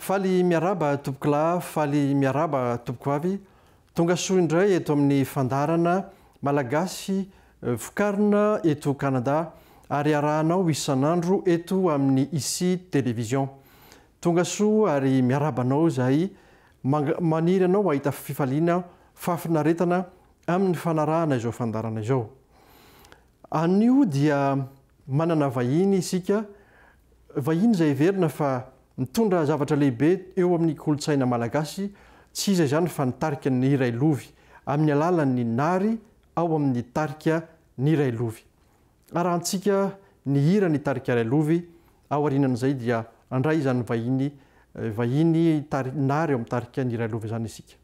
Faly miarahaba tompokolahy, faly miarahaba tompokovavy. Tonga soa indray eto amin'ny fandaharana Malagasy vokarina eto Canada ary arahanao isan'andro eto amin'ny Ici Télévision. Tonga soa ary miarahaba anao izahay, maniry anao hahita fifaliana, fahafinaretana amin'ny fanarahana izao fandaharana izao. Anio dia manana vahiny isika, vahiny izay heverina fa mitondra zavatra lehibe eo amin'ny kolontsaina malagasy, tsy iza izany fa ny tarika Ny Railovy, amin'ny alalan'ny Nary ao amin'ny tarika Ny Railovy. Arahantsika ny hiran'ny tarika Railovy, aorianan'izay dia handray izany vahiny vahiny Nary ao amin'ny tarika Ny Railovy izany isika.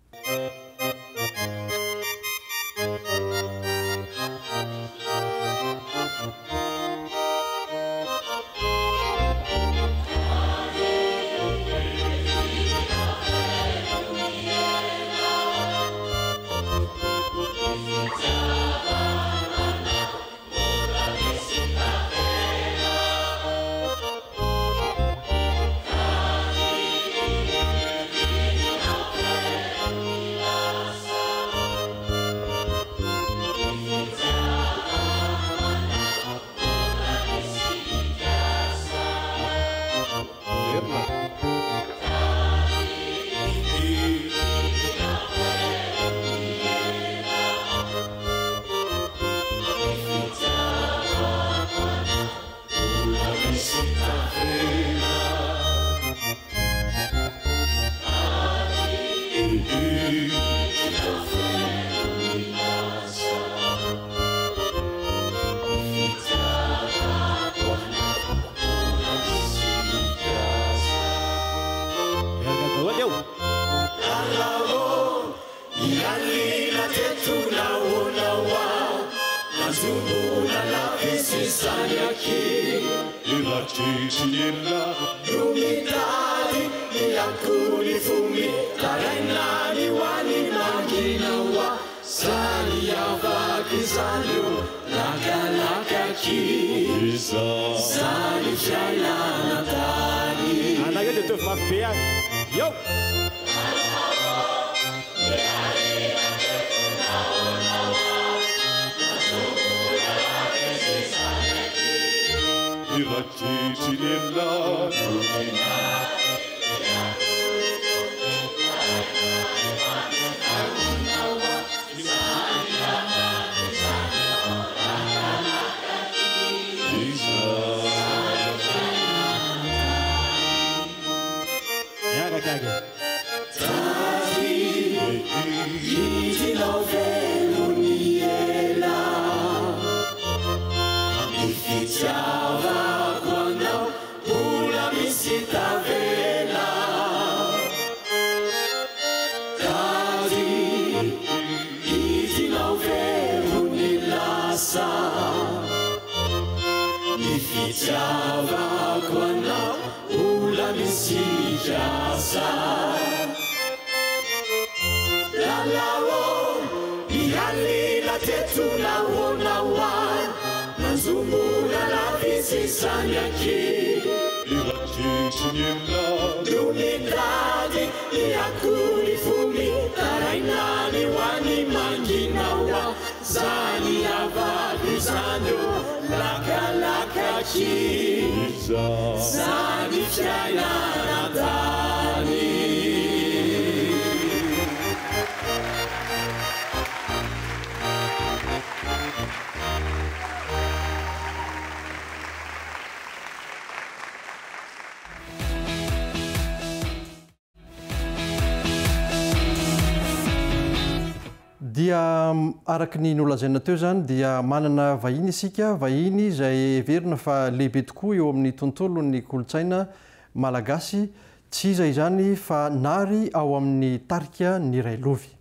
Dia araka ny nolazaina teo izany dia manana vahiny isika, vahiny izay heverina fa lehibe tokoa eo amin'ny tontolon'ny kolontsaina malagasy, tsy iza izany fa Nary ao amin'ny tarika Ny Railovy.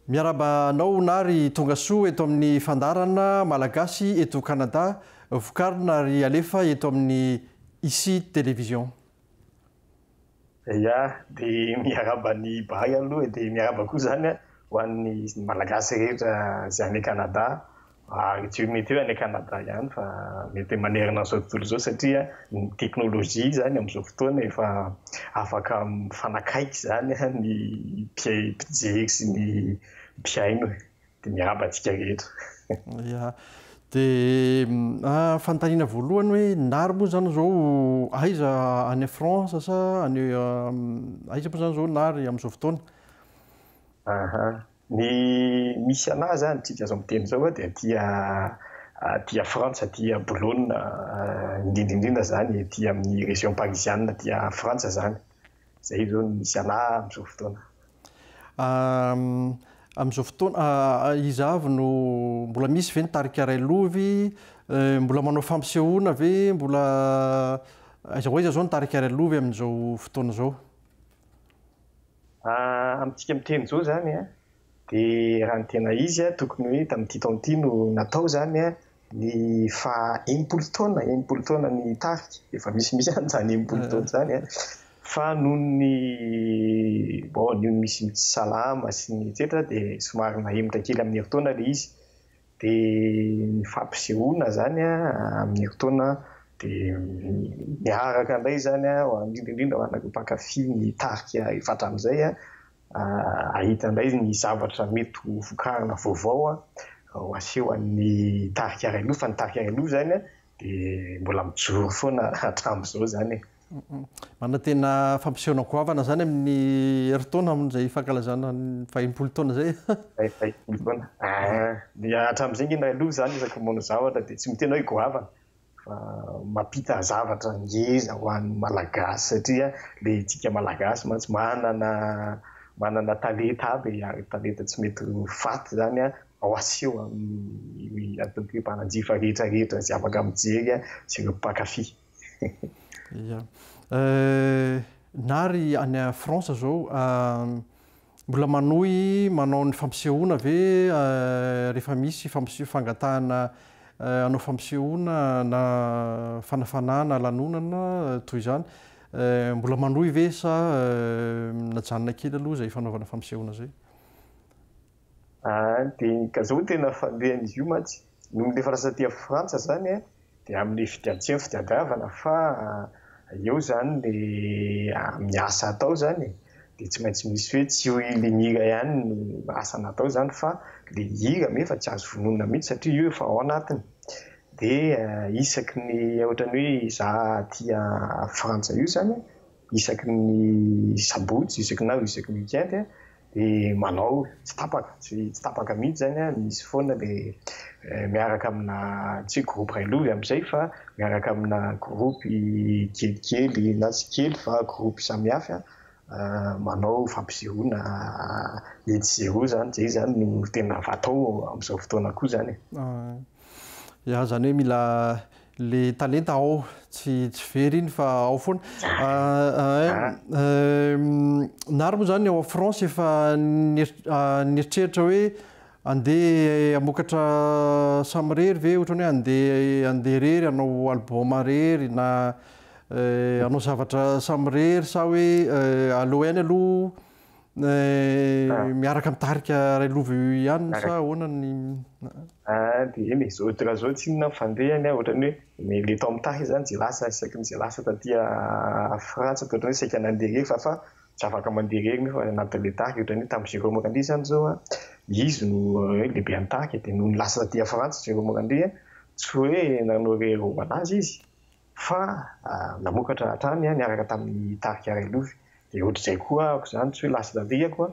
Miarahaba anao Nary, tonga soa eto amin'ny fandaharana Malagasy eto Canada, vokarina ary alefa eto amin'ny Ici Télévision. Ya, dia miarahaba an'i Bahay aloha e, dia miarahaba koa izany ho an'ny Malagasy rehetra izay any Canada. Ary tsy mety hoe any Canada ihany fa mety hoe manerana an'izao tontolo izao satria ny teknolojia izany amin'izao fotoana efa afaka mifanakaiky izany ny mpijery sy ny mpihaino e. Dia miarahaba antsika rehetra. Ya. Dia fanontaniana voalohany hoe Nary moa izany izao aiza any France sa any aiza moa izany izao Nary amin'izao fotoana? Aha. Ny misy anah zany tsika zao miteny zao dia aty aty Frantsa aty Boulogne indrindra indrindra zany aty amin'ny région parisienne aty Frantsa zany. Zay zao ny misy anah amin'izao fotoana. Amin'izao fotoana iza avy no mbola misy ve ny tarika Railovy? Mbola manao fampisehoana ve? Mbola aiza ho aiza zao ny tarika Railovy amin'izao fotoana izao? Amintsika miteny izao izany dia raha ny tena izy tokony hoe tamin'ity taona ity no natao izany ny faha 60 taona, 60 taona ny tarika, efa misimisy ihany izany 60 taona izany fa noho ny bon noho ny misy tsy salama sy ny etsetra dia somary nahemotra kely amin'ny herintaona ilay izy. Dia ny fampisehoana izany amin'ny herintaona dia miaraka indray izany indrindra indrindra ho anareo mpankafy ny tarika efa hatramin'izay hahita indray ny zavatra mety ho vokarina vaovao ho aseho an'ny tarika Railovy fa ny tarika Railovy izany dia mbola mijoro foana hatramin'izao izany e. Manantena fampisehoana goavana izany amin'ny herintaona amin'izay fankalazana ny faha-enimpolo taona izay. Faha-enimpolo taona. Ah, ny hatramin'izay nge aloha izany isaky ny manao zavatra dia tsy miteny hoe goavana fa mampita zavatra ngeza ho an'ny Malagasy satria ilay antsika Malagasy mantsy manana manana talenta aby ary talenta tsy mety ho faty izany ao aseho amin'ny ataoko hoe mpanjifa rehetra rehetra izay afaka mijery sy ireo mpankafy. Ia. Nary any France zao, mbola manohy manao ny fampisehoana ve rehefa misy fangatahana hanao fampisehoana na fanafanana lanonana toy izany? Mbola manohy ve sa najanona kely aloha izay fanaovana fampisehoana izay? Dia ka zao tena fandehan'izy io mantsy, nony efa lasa aty Frantsa zany an, dia amin'ny fitiavan-tsena fitiadiavana fa eo zany le amin'ny asa atao zany e, dia tsy maintsy misy hoe tsy hoe le mihira ihany no asa natao zany fa le hira nefa tsy azo vonoina mihitsy satria io efa ao anatiny. Dia isaky ny ohatran'ny hoe za aty Frantsa io zany isaky ny sabotsy isaky na isaky ny week-end dia manao tsy tapaka, tsy tapaka mihitsy izany an, misy foana le miaraka amina tsy hoe groupe Railovy amin'izay fa miaraka amina groupe kelikely na tsy kely fa groupe samihafa manao fampisehoana etsy sy eroa izany, izay izany no tena atao amin'izao fotoana koa izany e. Ya, izany hoe mila Le talenta ao tsy tsy very iny fa ao foana. Nary moa zany ao France efa nieritreritra hoe andeha hamokatra samirery ve ohatran'ny hoe andeha andeha irery hanao album irery na hanao zavatra samirery sa hoe aleo ihany aloha Miaraka mitarika Railovy ihany sa ahoana ny. Ah dia eny e, zao raha zao tsinona ny fandehany an, ohatran'ny hoe ny le tao mitahy izany izay lasa isaky ny izay lasa taty Frantsa dia ohatran'ny hoe saika nandeha irery fa fa tsy afaka mandeha irery nefa anatin'ilay tarika, ohatran'ny hoe tamin'i Jérôme Randria izany izao an, izy no hoe lehiben'ny tarika dia nony lasa taty Frantsa Jérôme Randria tsy hoe nanao irery ho an'azy izy fa namokatra hatrany niaraka tamin'ny tarika Railovy. Dia ohatr'izay koa ahako izany, tsy hoe lasa nalehako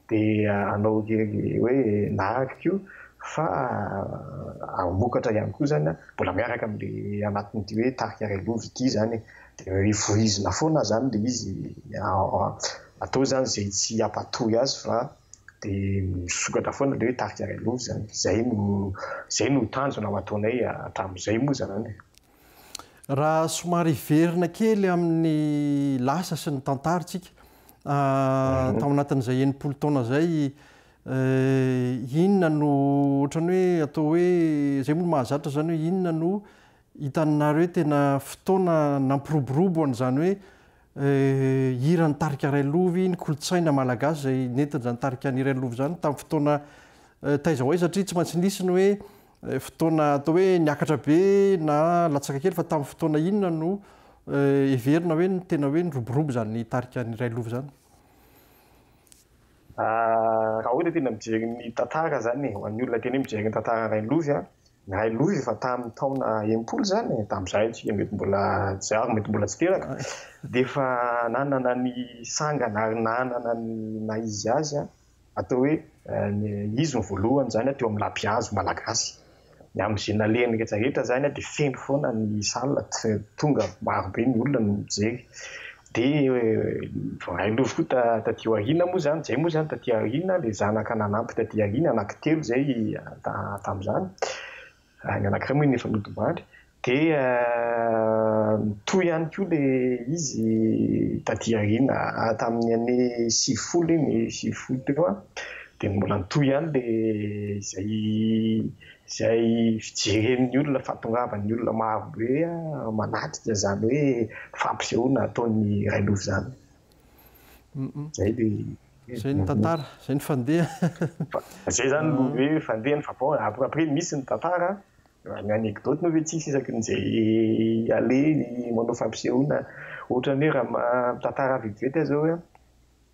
dia hanao hoe narako koa fa hamokatra ihany koa izany mbola miaraka amin'ilay anatin'ity hoe tarika Railovy ity izany e. Dia vohizina foana izany ilay izy, atao izany izay tsy hampatory azy fa dia misokatra foana ilay hoe tarika Railovy izany. Izay no izay no tanjona ho ataonay hatramin'izay moa izany e. Raha somary hiverina kely amin'ny lasa sy ny tantara tsika, tao anatin'izay 60 taona izay, inona no ohatran'ny hoe atao hoe, izay moa no mahazatra izany hoe inona no hitanareo hoe tena fotoana nampiroborobo an'izany hoe hiran'ny tarika Railovy, ny kolontsaina malagasy izay nentin'izany tarika ny Railovy izany tamin'ny fotoana taiza ho aiza satria tsy maintsy nisy ny hoe. fotoana atao hoe niakatra be na latsaka kely fa tamin'ny fotoana inona no heverina hoe tena hoe niroborobo izany tarika ny Railovy izany? Raha ohatra tena mijery ny tantara izany e, ho an'ny olona tena hoe mijery ny tantara Railovy an, ny Railovy efa tamin'ny taona 60 izany e, tamin'izay tsika mety mbola tsy ary mety mbola tsy teraka, dia efa nanana ny sangana ary nanana ny naha izy azy an, atao hoe izy no voalohany izany teo amin'ny lampihazo malagasy. Ny amin'izay nalehany rehetra rehetra izany dia feno foana ny salle, tonga maro be ny olona no mijery. Dia Railovy koa taty aoriana moa izany, izay moa izany taty aoriana, ilay zanaka nanampy taty aoriana, anankitelo izay tamin'izany. Ny anankiray moa iny efa nodimandry. Dia nitohy ihany koa ilay izy taty aoriana, tamin'ny année 90 iny, 90 teo an, dia mbola nitohy ihany ilay izay izay fijeren'ny olona, fahatongavan'ny olona maro be manatrika izany hoe fampisehoana ataon'ny Railovy izany. Izay ilay Izay ny tantara, izay ny fandeha. Izay izany no hoe fandehany fa bon, après misy ny tantara. Ny anecdote moa ve tsisy isaky ny izay aleha ny manao fampisehoana. Ohatran'ny hoe raha mitantara vetivety aho izao hoe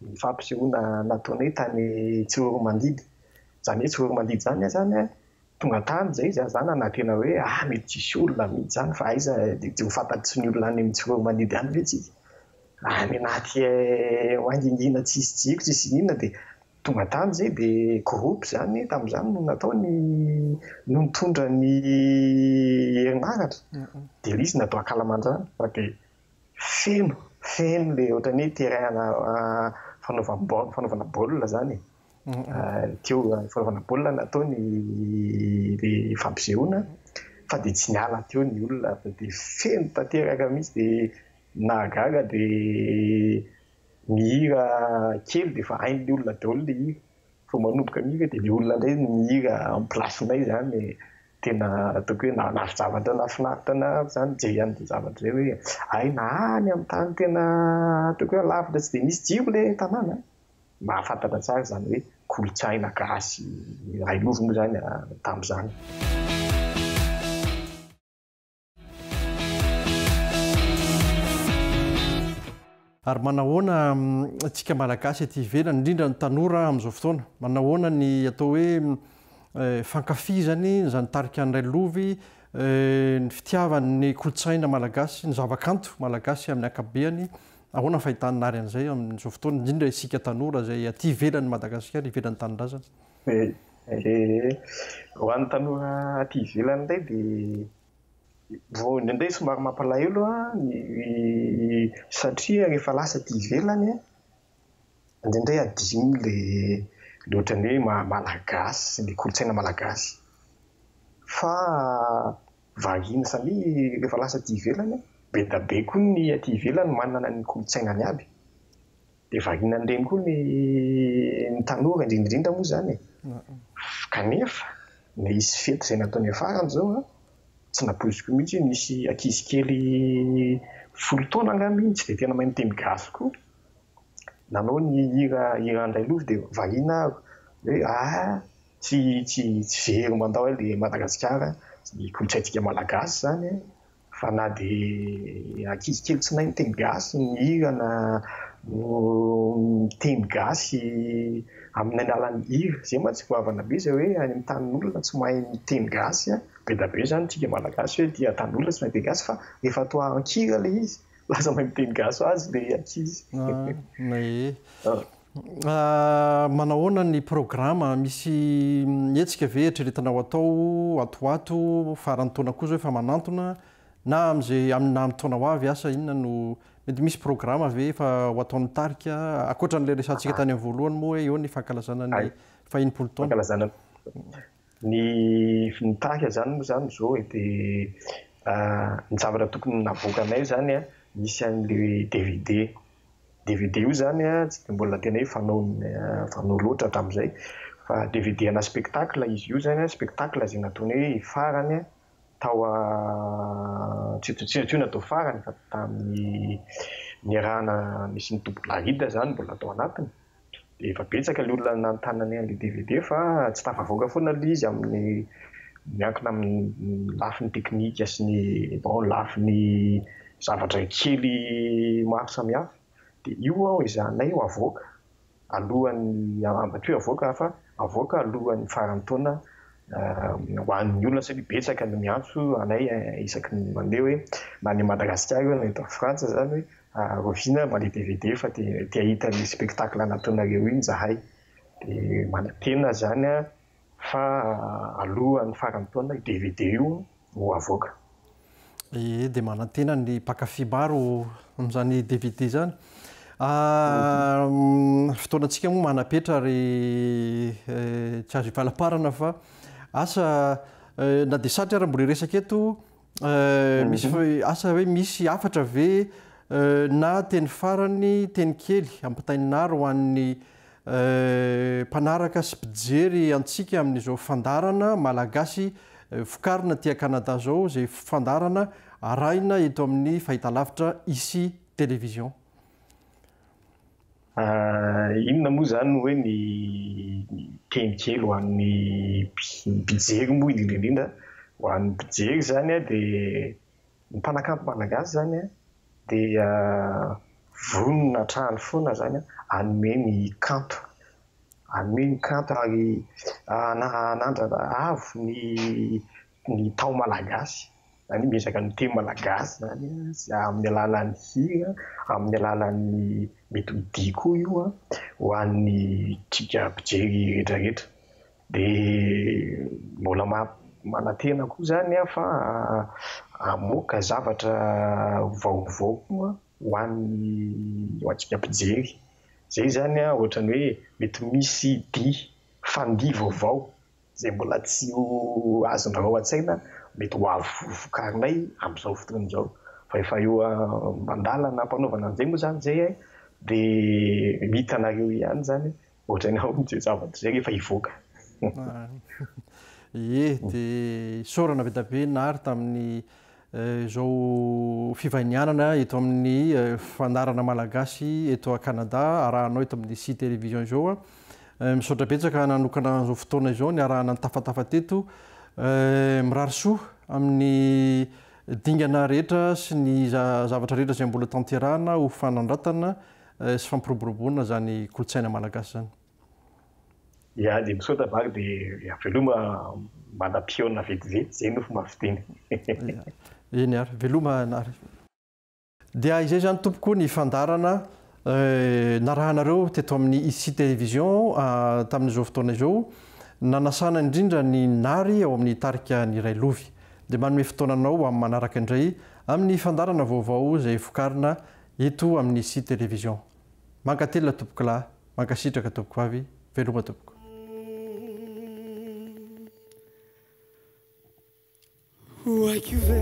ny fampisehoana nataonay tany Tsiroanomandidy. Izany hoe Tsiroanomandidy izany izany an, tonga tany izay izy, za nanantena hoe ah mety tsisy olona mihitsy izany fa aiza dia tsy ho fantatry ny olona any amin'ny Tsiroanomandidy any ve tsika. Any anaty mangingina tsisy jiro tsisy n'inona dia tonga tany izay dia groupe izany tamin'izany no natao ny no nitondra ny herinaratra dia ilay izy natao ankalamanjana fa dia feno feno ilay ohatran'ny hoe terrain fanaovam-baolina fanaovana baolina izany e. Teo fanaovana baolina natao ny ilay fampisehoana fa dia tsy niala teo ny olona fa dia feno tanteraka mihitsy dia nahagaga dia mihira kely dia efa hain'ny olona daholo ilay hira. Vao manomboka mihira dia ilay olona indray no mihira amin'ny place-nay izany e. Tena ataoko hoe nahafinaritra nahafinaritra anà izany mijery an'izay zavatra izay hoe hay na any amin'ny tany tena ataoko hoe alavitra tsy dia misy jiro ilay tanàna, mahafantatra tsara izany hoe kolontsaina gasy Railovy moa izany tamin'izany. Ary manahoana antsika Malagasy aty ivelany, indrindra ny tanora amin'izao fotoana? Manahoana ny atao hoe fankafizany izany tarika ny Railovy, ny fitiavany ny kolontsaina malagasy, ny zavakanto malagasy amin'ny ankapobeny? Ahoana ny fahitana ary an'izay amin'izao fotoana, indrindra isika tanora izay aty ivelan'i Madagasikara, ivelan'ny tanindrazana? Ho an'ny tanora aty ivelany indray dia Vao indraindray somary mampalahelo ny satria rehefa lasa aty ivelany indraindray adino ilay ilay ohatran'ny hoe maha malagasy sy ny kolontsaina malagasy. Fa variana samia rehefa lasa aty ivelany, be dia be koa ny aty ivelany manana ny kolontsainany aby. Dia variana an'ireny koa ny ny tanora indrindra indrindra moa izany e. Kanefa nisy fety izay nataonay farany izao an, tsy nampoiziko mihitsy hoe nisy ankizy kely 10 taona angamba iny, tsy dia tena mahay miteny gasy koa, nanao ny hira hiran-dRailovy dia variana aho hoe ah tsy tsy tsy very mandao ilay Madagasikara, ny kolontsaintsika malagasy izany an. Fa na dia ankizy kely tsy mahay miteny gasy mihira na miteny gasy amin'ny alalan'ny hira, izay mantsy goavana be izay hoe any amin'ny tanin'olona tsy mahay miteny gasy, be dia be izany isika malagasy hoe aty an-tanin'olona tsy mahay miteny gasy fa rehefa atao an-kira ilay izy lasa mahay miteny gasy ho azy ilay ankizy. Ee. Manahoana ny programa? Misy hetsika ve eritreretina ho atao ato ho ato, faran'ny taona koa izao efa manantona, na amin'izay na amin'ny taona ho avy asa inona no mety misy programa ve efa ho ataon'ny tarika ankoatra an'ilay resahantsika tany amin'ny voalohany moa hoe eo ny fankalazana ny faha-enimpolo taona? Fankalazana ny ny tarika izany moa izany izao e dia ny zavatra tokony navoakanay izany an, nisy an'ilay DVD. Dvd io izany tsy dia mbola tena hoe fanao fanao loatra hatramin'izay fa dvd ana spectacle izy io izany, spectacle izay nataony hoe farany tao tsy tsy hoe natao farany fa tamin'ny niarahana nisy ny Tompoko Larida izany mbola tao anatiny. Dia efa betsaka ilay olona nanontany anay an'ilay dvd fa tsy tafavoaka foana ilay izy amin'ny Miankina amin'ny lafiny teknika sy ny bon lafiny zavatra kely maro samihafa. Dia io aho ezahanay ho avoaka alohan'ny, ambatoy avoaka fa avoaka alohan'ny faran'ny taona ho an'ny olona satria betsaka no miantso anay isaky ny mandeha hoe na any Madagasikara io na eto Frantsa izany hoe rahoviana mandeha DVD fa te hahita ny spectacle nataonareo iny izahay. Dia manantena izany aho fa alohan'ny faran'ny taona io DVD io ho avoaka. Ie, dia manantena ny mpankafy maro amin'izany DVD izany. Fotoanantsika moa manam-petra ary tsy azo ifalaparana fa asa na dia satry ary mbola hiresaka eto, misy asa hoe misy hafatra ve na teny farany, teny kely ampitain'i Nary ho an'ny mpanaraka sy mpijery antsika amin'izao fandaharana Malagasy vokarina aty Canada izao, izay fandaharana arahina eto amin'ny fahitalavitra Ici Télévision. Inona moa izany hoe ny teny kely ho an'ny mpijery moa indrindra indrindra, ho an'ny mpijery izany dia ny mpanakanto malagasy izany dia vonona hatrany foana izany hanome ny kanto, hanome ny kanto ary hanandrana avo ny ny tao malagasy, izany hoe miezaka miteny malagasy izany amin'ny alalan'ny hira, amin'ny alalan'ny mety ho dihy koa io ho an'ny tsika mpijery rehetra rehetra. Dia mbola manantena koa izany aho fa hamoaka zavatra vaovao koa ho an'ny ho antsika mpijery. Izay izany ohatran'ny hoe mety misy dihy fandihy vaovao izay mbola tsy ho azonareo an-tsaina mety ho avy vokarinay amin'izao fotoana izao. Fa efa eo an-dalana am-panaovana an'izay moa izany izay dia hitanareo ihany izany ohatran'ny ahoana izay zavatra izay rehefa hivoaka. Ie, dia isaorana be dia be Nary tamin'ny izao fivahinianana eto amin'ny fandaharana malagasy eto Canada arahanao eto amin'ny Ici Télévision izao. Misaotra betsaka nanokana izao fotoana izao niarahana nitafatafa teto. Mirary soa amin'ny dingana rehetra sy ny zavatra rehetra izay mbola tanterahana ho fanandratana sy fampiroboroboana izany kolontsaina malagasy izany. Ya, dia misaotra Bary dia veloma mandra-pihaona vetivety, izay no fomba fiteny. Eny ary, veloma Nary. Dia izay izany tompoko ny fandaharana narahanareo teto amin'ny Ici Télévision tamin'izao fotoana izao. Nanasana indrindra ny Nary ao amin'ny tarika Ny Railovy. Dia manome fotoana anao amin'ny manaraka indray amin'ny fandaharana vaovao izay vokarina eto amin'ny Ici Télévision. Mankatelina tompokolahy, mankasitraka tompokovavy, veloma tompoko. Ho haiko ve?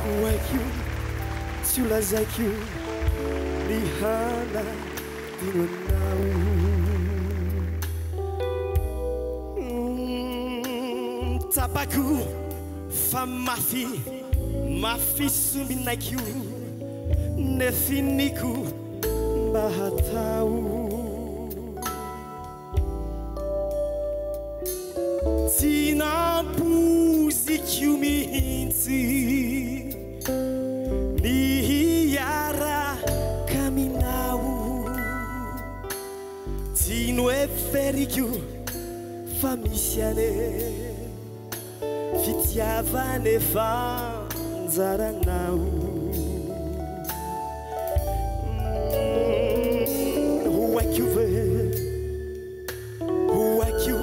Ho haiko, tsy ho lazaiko ny hanadino anao. Tsapako fa mafy, mafy sombinaiko, nefiniko mba hatao. Tsy nampoiziko mihitsy ny hiaraka aminao. Tsy noheveriko fa misy anie fitiavana efa anjaranao. Ho haiko ve? Ho haiko,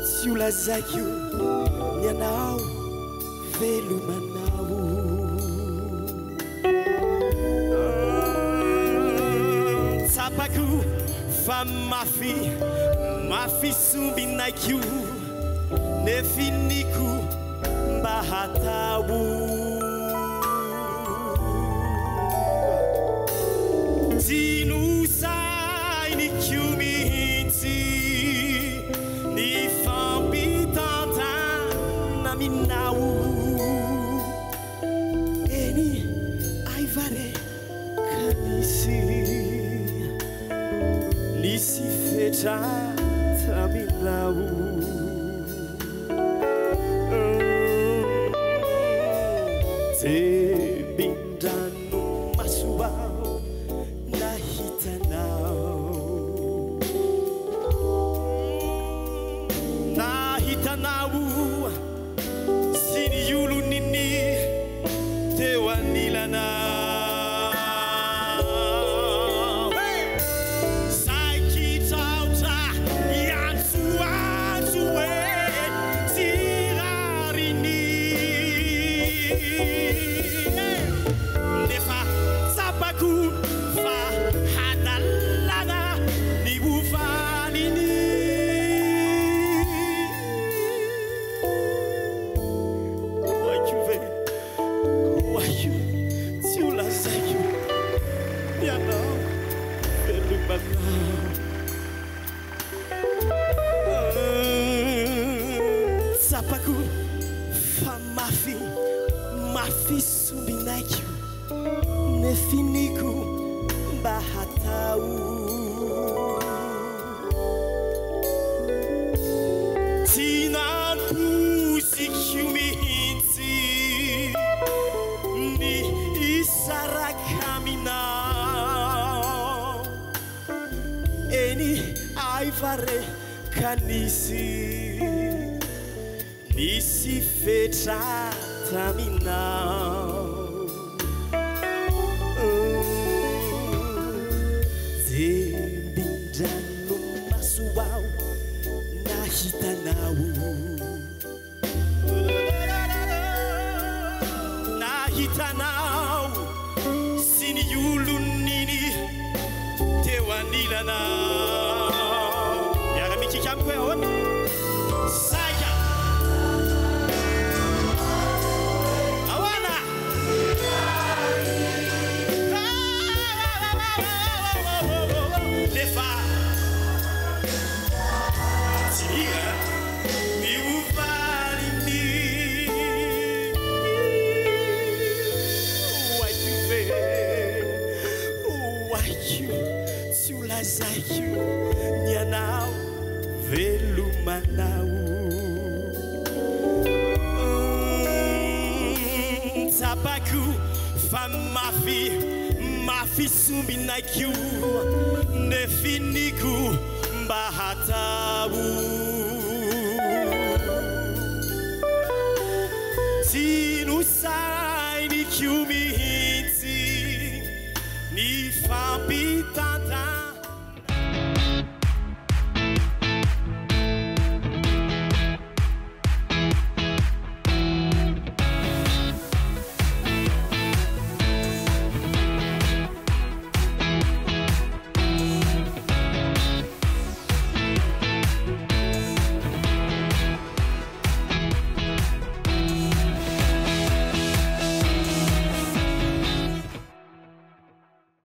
tsy ho lazaiko ny anao velomanao. Tsapako fa mafy, mafy sombinaiko, nefiniko mba hatao. Tsy nosainiko mihitsy ny fampitantana aminao. Eny, ay va re ka nisy, nisy fetra taminao. Nahitanao sy ny olon'iny teo anilanao. Hey! Saikitraotra hiantsoantso hoe tsy rariny. Nefa tsapako fa hadalana ny ho valiny. Ho haiko ve? Ho haiko, tsy ho lazaiko ny anao velomanao. Tsapako fa mafy, mafy sombinaiko, nefiniko mba hatao. Tsy nampoiziko mihitsy ny hisaraka aminao. Eny ay va re ka nisy, nisy fetra taminao. Jembin-dranomaso aho nahitanao. Nahitanao sy ny olon'iny teo anilanao. Miara-mikiky amiko hoe ahoana? Saika. Ahoana? Nefa tsy hira ny ho valiny. Ho haiko ve? Ho haiko, tsy ho lazaiko ny anao velomanao. Tsapako fa mafy, mafy sombinaiko, nefiniko mba hatao. Tsy nosainiko mihitsy ny fampitandremana.